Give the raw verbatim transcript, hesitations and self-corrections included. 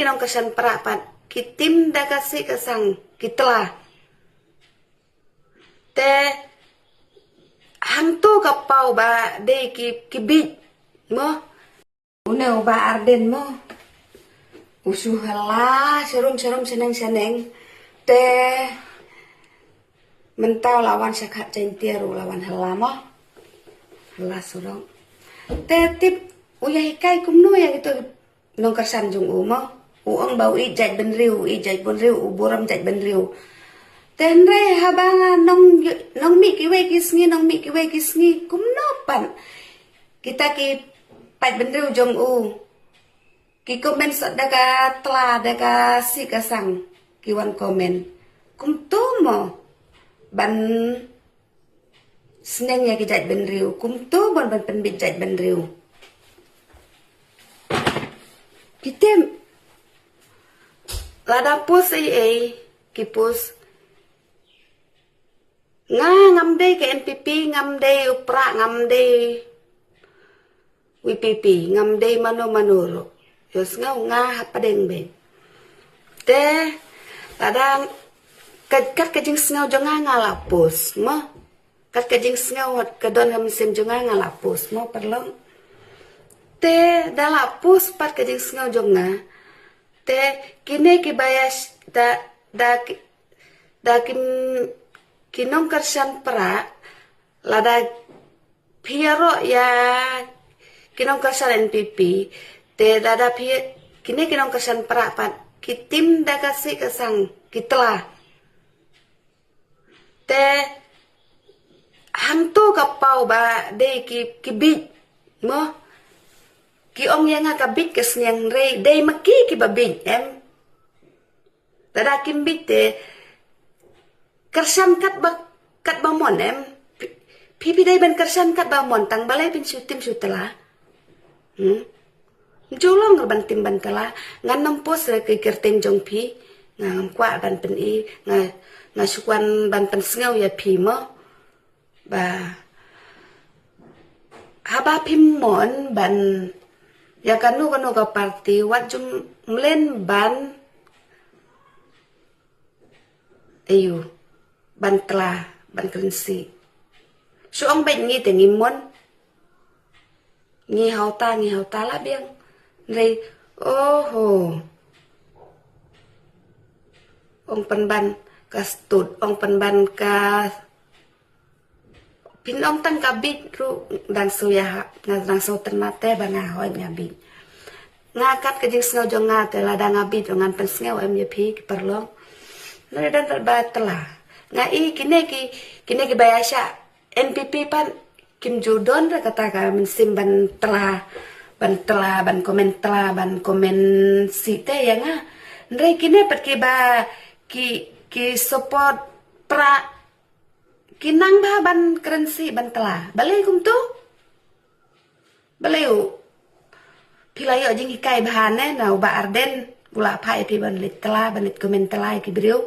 nongkyrshan pra pat ki tim da ka sih ka sang ki tla. Te hangto ka paw ba dei ki, ki bit mo. Une u Bah Ardent mo, u shu hela sharum sharum shaneng shaneng. Te mynta u la wan sha khat jaiñtia ruh u la wan hela mo, hela surok. Te tip u ïa hikai kumno ïa kito nongkyrshan jong u mo. U ong ba u ïeit jaitbynriew, u ïeit jaitbynriew, u burom jaitbynriew. Te hynrei haba nga nong, nongmih kiwei ki sngi, nongmih kiwei ki sngi, kumno pat kita ki paidbynriew jong u ki comment sot da ka tla, da ka sih ka sang, ki wan comment. Kumto mo ban sneng ïa ki jaitbynriew, kumto ban, ban pynbit jaitbynriew. Ki tim lada post ei ei ki post. Nga ngam dei ka N P P, ngam dei u pra, ngam dei V P P, ngam dei mano mano ruh. Ïohsngew nga hapdeng beit. Te lada kat, kat ka jingsngew jong nga nga la post mo. Kat ka jingsngew wat ka don ha mynsiem jong nga nga la post mo paralok. Te da la post pat ka jingsngew jong nga. Te kine ki bias da, da ki, da ki, ki nongkyrshan pra, lada phi ïaroh ïa ki nongkyrshan N P P, te lada phi, kine ki nongkyrshan pra pat ki tim da ka sih ka sang ki tla. Te hangto ka paw ba dei ki, ki bit mo. Ki ong ïa nga ka bit ka sniang, hynrei dei ma ki kiba bit em. Lada kim bit te kyrshan katba, katba mon em. Phi, phi dei ban kyrshan katba mon, tang balei phin shu tim shu tla. Hmm. Ju long ruh ban tim ban tla. Ngan nym post ruh ki kyrteng jong phi. Nga ngam kwah ban pyni, nga, nga shu kwah ban pynsngew ïa phi mo. Ba haba phim mon ban ïa kano kano ka party, wat ju mlien ban, ayu, ban tla, ban kren sih. Shu ong beit ngi te ngim mon. Ngi hauta, ngi hauta la biang. Hynrei, oho. Ong pynban ka stud, ong pynban ka, phin ong tang ka bit ruh dang shu ïa, nga dang shu tyrna te ba nga hoi nga bit. Nga kat ka jingsngew jong nga te lada nga bit ruh ngan pynsngew em ïa phi ki paralok. Hynrei don ba tla. Nga i kine ki, kine ki ba ïa shah N P P pat kim ju don ruh kata ka mynsiem ban tla, ban tla, ban comment tla, ban comment sih te ïa nga. Hynrei kine pat kiba ki, ki support pra, ki nang bha ban kren sih ban tla. Balei kumto? Balei u? Phi la ïoh jinghikai bha ne na u Bah Ardent, u la phah ïa phi ban leit tla, ban leit comment tla ïa ki briew.